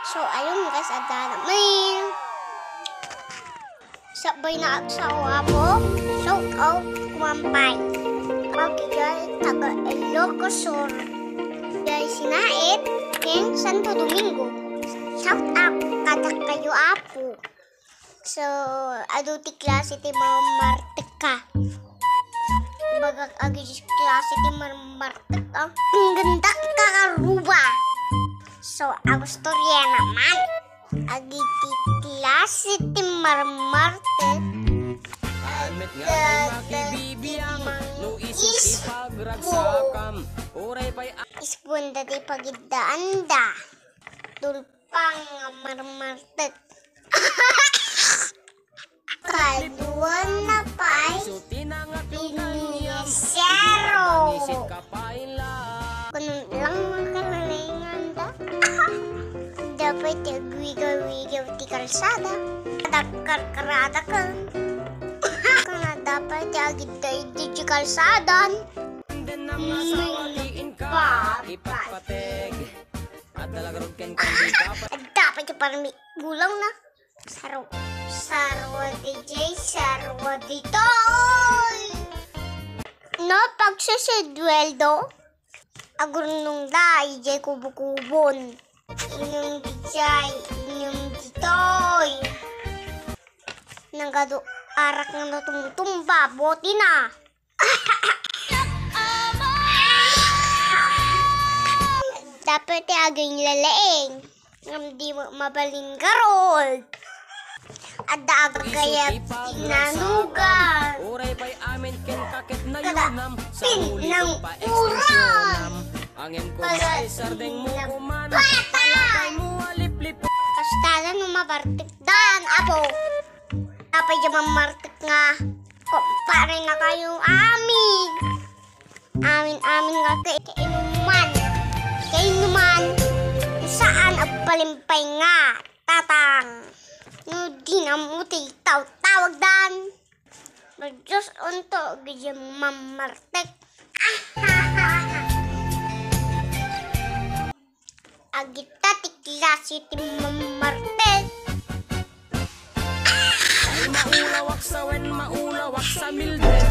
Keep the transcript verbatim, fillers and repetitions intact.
So, ayun guys, adda namin. Sabay na sa Apo. Shout out kumampay. Pagigay taga Ilocos Sur. Guys, sinait in Santo Domingo. Shout out kada kayo, Apo. So, adu ti klase ti marmartek ka. Bagak agi ti klase ti marmartek, ah. Ang ganda ka, karuba. So, agustorya naman. Agi ti klase ti marmartek. Admet nga da-, da-, makibibiang, no isut' ipagragsakam, uray pay a- Isbon da ti pagiddaanda. Tulpang nga marmartek. Kaduan na pay, inisero. Kunam lang makalalingan da. Dapat ti agwigaw-wigaw ti kalsada. Dakkarkarada kan. Kana dapat ti agidda-idda ti kalsadan. Ipatpateg. Adda la garud kenkuana. Dapat ti parmi gulaw na. Saro. Saro D J, saro ditoy. No pagsusudueldo, agurnong da, D J kubo-kubon. Inong D J, inong ditoy. Nagadu arak nga natumtumba, boti na. Dapat ti aging lalaing, ngem di mo mabalin garod. Adda agayab tinanugan. Uray pay amin ken kaket na yunam, sa huli ko pa extensionam. Angem ko may sardeng mo kuman, palakay mo aliplip. Kastada no mabartik dan, apo. Apay di mamartik nga. Kumpare na kayo amin. Amin-amin nga kay-, kainuman. Kainuman. Saan agpalimpay nga tatang. No di na mo ti tawtawagdan. Diyos unto, gidya mamartek. Agita ti klase ti mamartek. Ay, maulawak sa wen, maulawak sa Mildred.